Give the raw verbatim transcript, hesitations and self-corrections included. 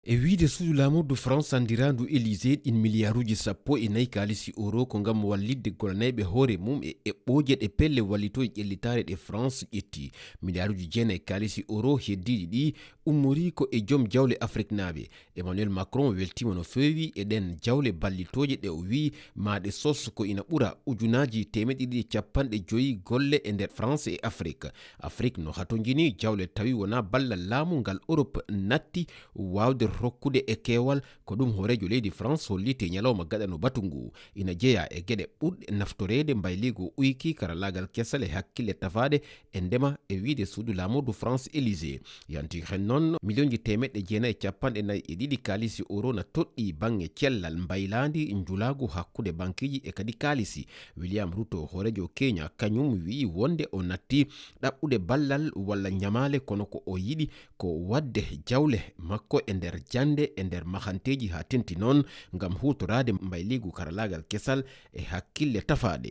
E wiyde suudu laamordu France anndiraandu Élysée, ɗin miliyaaruuji sappo e nayi kaalisi euro ko ngam wallitde golanayɓe hoore mum e eɓɓooje ɗe pelle wallitooje ƴellitaare ɗe France ƴetti. Miliyaaruuji jeenayi kaalisi euro heddiiɗi ɗi ummorii ko e joom jawle Afriknaaɓe. Emmanuel Macron weltiima no feewi e ɗeen jawle ballitooje ɗe o wiyi maa ɗe sos ko ina ɓura ujunaaji teemeɗɗe ɗiɗi e capanɗe joyi golle e nder France e Afrik. Afrik no hatonjini jawle tawi wonaa ballal laamu ngal Europe natti waawde rokkude e keewal. Ko ɗum hooreejo leydi France holliti e ñalawma gaɗano batu ngu. Ina jeyaa e geɗe ɓurɗe naftoreede mbayliigu uyki, karallaagal kesal e hakkille tafaaɗe e ndema e wiyde suudu laamordu France Élysée. Yanti hen noon, miliyonji teemeɗɗe jeenayi e capanɗe nayi e ɗiɗi kaalisi euro na toɗɗii baŋŋe cellal mbaylaandi njulaagu hakkunde bankeeji e kadi kaalisi. William Ruto, hooreejo Kenya, kañum wiyi wonde o natti ɗaɓɓude ballal walla ñamaale, kono ko o yiɗi ko waɗde jawle makko e nder jannde, e nder mahanteeji, haa tenti noon ngam huutoraade mbayliigu karallaagal kesal e hakkille tafaaɗe.